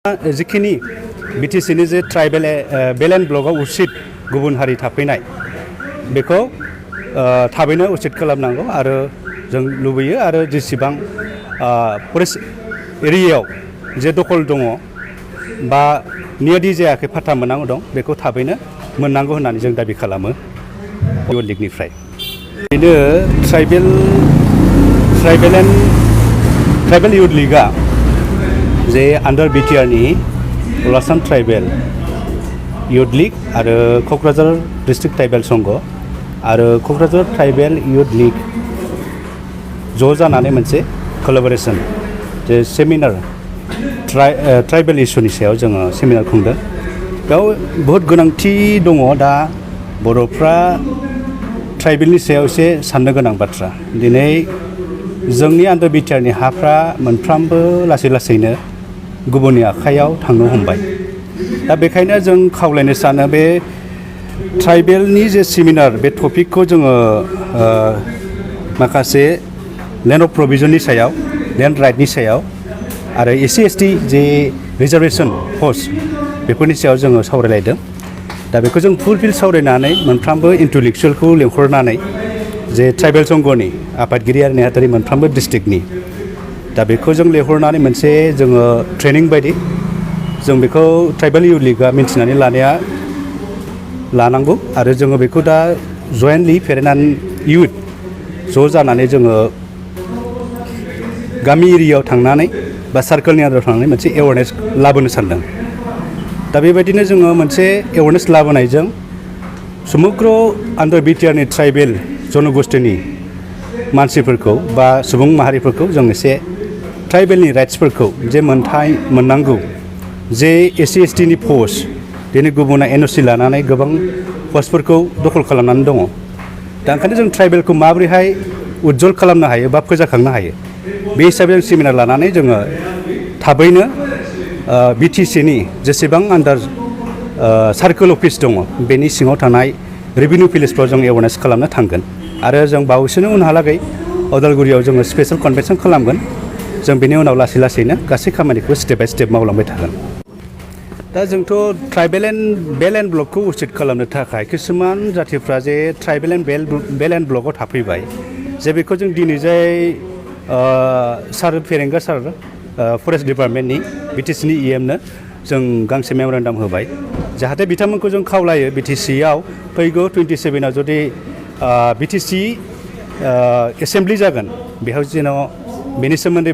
जिखिनि बिटिसिनि जे ट्राइबेल बेलेन ब्लकआव उचित गुबुन हारि थाफैनाय बेखौ थाबैनो उचित खालामनांगौ आरो जों लुबैयो आरो जेसेबां फरेस्ट एरियायाव जे दखल दङ बा नियदि जायाखै फाथा मोननांगौ दं बेखौ थाबैनो मोननांगौ होननानै जों दाबि खालामो इउथ लिगनिफ्राय। बेनो ट्राइबेल इउथ लिगआ जे आन्डार बिटिआरनि अलासाम ट्राइबेल इउथ लिग आरो क'क्राझार डिस्ट्रिक्ट ट्राइबेल संघ आरो क'क्राझार ट्राइबेल इउथ लिग ज' जानानै मोनसे कलाबरेसन जे सेमिनार ट्राइबेल इस्युनि सायाव जोङो सेमिनार खुंदों। बेयाव बहुद गोनांथि दङ दा बर'फ्रा ट्राइबेलनि सायाव एसे साननो गोनां बाथ्रा। दिनै जोंनि आन्डार बिटिआरनि हाफ्रा मोनफ्रामबो लासैनो गुबुननि आखायाव थांनो हमबाय। दा बेखायनो जों खावलायनो सानो बे ट्राइबेलनि जे सेमिनार बे टपिकखौ जोङो माखासे लेन्ड अफ प्रभिजननि सायाव लेन्ड राइटनि सायाव आरो SC/ST जे रिजार्भेसन पस्ट बेफोरनि सायाव जोङो सावरायलायदों। दा बेखौ जों फुलफिल सावरायनानै मोनफ्रामबो इन्टेलेक्सुयेलखौ लेंहरनानै जे ट्राइबेल संघनि आफादगिरि आरो नेहाथारि मोनफ्रोमबो डिस्ट्रिक्टनि दा बेखौ जों लेंहरनानै मोनसे जोङो ट्रेनिं बायदि जों बेखौ ट्राइबेल इउथ लिगआ मिन्थिनानै लानांगौ आरो जोङो बेखौ दा जयेन्टलि पेरेन्ट एन्ड इउथ ज' जानानै जोङो गामि एरियायाव थांनानै बा सार्कोलनि आन्दाराव थांनानै मोनसे एवारनेस लाबोनो सानदों। दा बेबायदिनो जोङो मोनसे एवारनेस लाबोनायजों समग्र आन्डार बिटिआरनि ट्राइबेल जनगोष्ठीनि मानसिफोरखौ बा सुबुं माहारिफोरखौ जों एसे ट्राइबेलनि राइट्सफोरखौ जे मोननांगौ जे SC/STनि पस्ट दिनै गुबुना NOC लानानै गोबां पस्टफोरखौ दखल खालामनानै दङ। दा ओंखायनो जों ट्राइबेलखौ माबोरैहाय उज्जवल खालामनो हायो बा फोजाखांनो हायो बे हिसाबै जों सेमिनार लानानै जोङो थाबैनो BTCनि जेसेबां आन्डार सार्कोल अफिस दङ बेनि सिङाव थानाय रेभिनिउ भिलेजफ्राव जों एवारनेस खालामनो थांगोन आरो जों बावैसोनो उनहालागै अदालगुरियाव जोङो स्पेशेल कनभेनसन खालामगोन। जों बेनि उनाव लासैनो गासै खामानिखौ स्टेप बाय स्टेप मावलांबाय थागोन। दा जोंथ' ट्राइबेल एन्ड बेलेन ब्लकखौ उचित खालामनो थाखाय किसुमान जाथिफ्रा जे ट्राइबेल एन्ड बेलेन ब्लकआव थाफैबाय जे बेखौ जों दिनै जाय सार फेरेंगा सार फरेस्ट डिपार्टमेन्टनि BTCनि EMनो जों गांसे मेमरेन्डाम होबाय जाहाथे बिथांमोनखौ जों खावलायो BTCआव फैगौ 27आव जुदि BTC एसेमब्लि जागोन बेयाव जेन' बेनि सोमोन्दै